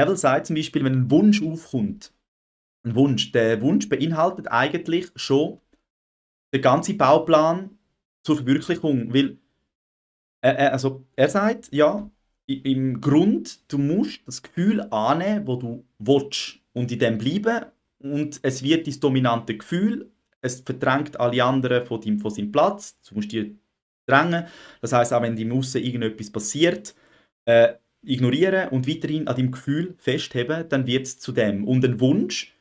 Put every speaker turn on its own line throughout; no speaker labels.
Neville sagt zum Beispiel, wenn ein Wunsch aufkommt, der Wunsch beinhaltet eigentlich schon den ganzen Bauplan zur Verwirklichung, weil also er sagt, ja, im Grund, du musst das Gefühl annehmen, wo du willst und in dem bleiben und es wird dein dominante Gefühl, es verdrängt alle anderen von seinem Platz, du musst die drängen, das heißt auch wenn im Aussen irgendetwas passiert, ignorieren und weiterhin an deinem Gefühl festheben, dann wird es zu dem. Und ein Wunsch,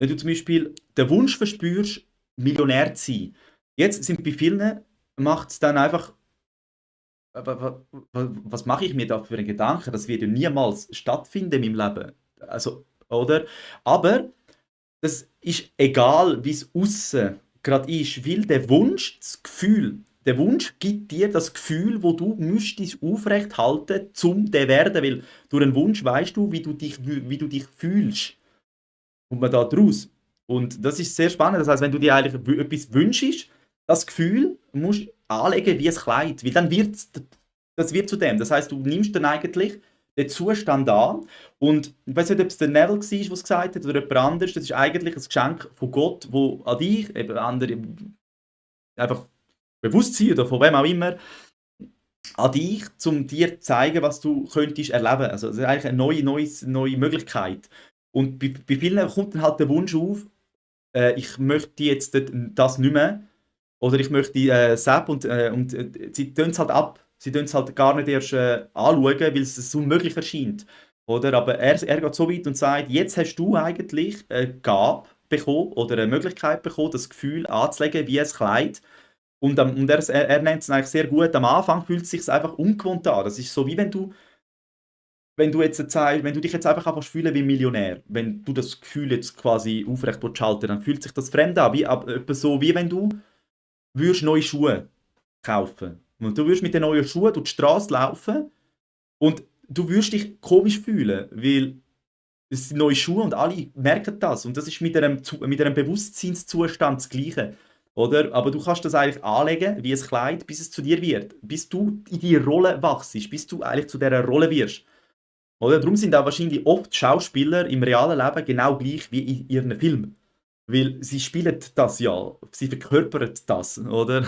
wenn du zum Beispiel den Wunsch verspürst, Millionär zu sein, jetzt sind bei vielen, macht es dann einfach was mache ich mir da für einen Gedanken? Das wird ja niemals stattfinden in meinem Leben. Also, oder? Aber das ist egal, wie es aussen gerade ist, weil der Wunsch, das Gefühl, der Wunsch gibt dir das Gefühl, wo du müsstest aufrecht halten, zum der werden, weil durch einen Wunsch weißt du, wie du dich fühlst. Kommt man da draus? Und das ist sehr spannend. Das heißt, wenn du dir eigentlich etwas wünschst, das Gefühl musst du anlegen wie ein Kleid, weil dann wird das wird zu dem. Das heißt, du nimmst dann eigentlich den Zustand an und ich weiß nicht, ob es der Neville war, der es gesagt hat, oder jemand anderes. Das ist eigentlich ein Geschenk von Gott, wo an dich, eben andere, einfach Bewusstsein oder von wem auch immer, an dich, um dir zu zeigen, was du könntest erleben. Also das ist eigentlich eine neue Möglichkeit. Und bei vielen kommt dann halt der Wunsch auf, ich möchte jetzt das nicht mehr oder ich möchte SAP und sie tun es halt ab. Sie tun es halt gar nicht erst anschauen, weil es so unmöglich erscheint. Oder? Aber er geht so weit und sagt, jetzt hast du eigentlich eine Gabe bekommen oder eine Möglichkeit bekommen, das Gefühl anzulegen wie ein Kleid. Und er nennt es eigentlich sehr gut, am Anfang fühlt es sich einfach ungewohnt an. Das ist so wie wenn du dich jetzt einfach anfängst fühlen wie Millionär, wenn du das Gefühl jetzt quasi aufrecht halten, dann fühlt sich das fremd an, etwa so wie wenn du würdest neue Schuhe kaufen. Und du würdest mit den neuen Schuhen durch die Straße laufen und du würdest dich komisch fühlen, weil es sind neue Schuhe und alle merken das. Und das ist mit einem Bewusstseinszustand das Gleiche. Oder? Aber du kannst das eigentlich anlegen wie ein Kleid, bis es zu dir wird. Bis du in die Rolle wachst, bis du eigentlich zu dieser Rolle wirst. Oder? Darum sind auch wahrscheinlich oft Schauspieler im realen Leben genau gleich wie in ihren Filmen. Weil sie spielen das ja, sie verkörpern das, oder?